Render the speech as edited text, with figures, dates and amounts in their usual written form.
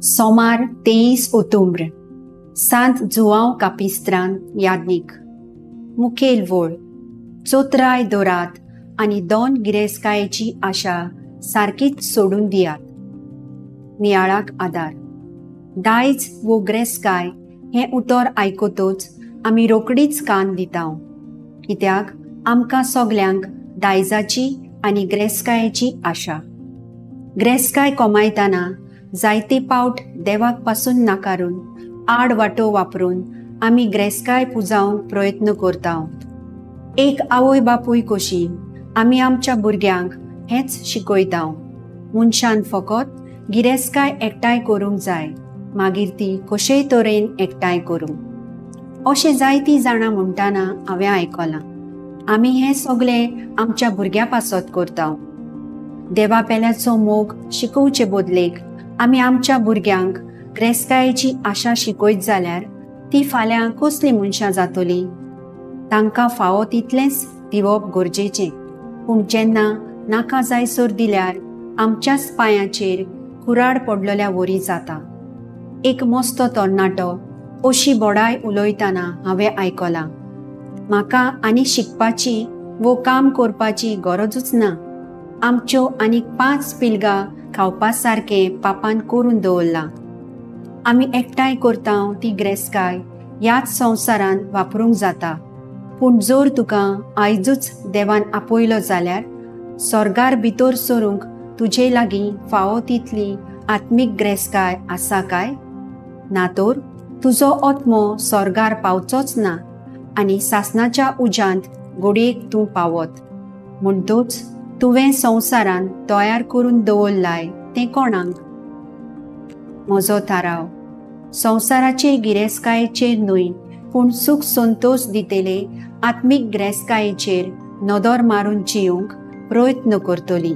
सोमार 23 ओतुम्ब्र, सांत जुआंव कापिस्त्रान याज्ञीक. मुखेल वळ, चोत्राय दवरात आनी दोन गिरेस्तकायेची आशा सारकीच सोडून दियात. नियाळाक आदार. दायज वो ग्रेसकाय हें उतर आयकतच आमी रोकडीच कान दिता, कित्याक आमकां सगल्यांक दायजाची आनी ग्रेसकायेची आशा. ग्रेसकाय कमायतना जायते पावट देवाक पासून नाकारून आड वाटो वापरून आमी ग्रेसकाय पुजावंक प्रयत्न करता. एक आवय बापूय कशी आमी आमच्या भुरग्यांक हेंच शिकयता, मनशान फकत गिरेस्तकाय एकठांय करूंक जाय, मागीर ती कशेय तरेन एकठांय करूं. अशें जायतीं जाणां म्हणटाना हांवें आयकलां. आमी हें सगळें आमच्या भुरग्यां पासत करता. देवा पेल्याचो मोग शिकोवचे बदलेक आमी आमच्या भुरग्यांक ग्रेसकायेची आशा शिकयत जाल्यार ती फाल्यां कसली मनशां जातली? तांकां फावो तितलेंच दिवप गरजेचें, पूण जेन्ना नाका जायसर दिल्यार आमच्याच पांयाचेर कुराड पडलेल्या वरी जाता. एक मस्तो तरणाटो अशी बडाय उलयतना हांवें आयकलां, म्हाका आनी शिकपाची वो काम करपाची गरजूच ना, आमच्यो आनीक 5 पिलगां खावपा सारकें पापान करून दवरलां. आमी एकठांय करता ती ग्रेसकाय ह्याच संवसारान वापरूंक जाता, पूण जर तुका आयजूच देवान आपयलो जाल्यार स्वर्गार भितर सरूंक तुजे लागीं फावो तितली आत्मीक ग्रेसकाय आसा काय? ना तर तुजो आत्मो स्वर्गार पावचोच ना आनी सासणाच्या उज्यांत गोडयेक तूं पावत. म्हणटूच तुवें संवसारान तयार करून दवरलाय तें कोणाक? म्हजो थाराव संवसाराचे गिरेस्तकायेचेर न्हय, पूण सूख संतोश दितले आत्मीक ग्रेसकायेचेर नदर मारून जिवंक प्रयत्न करतली.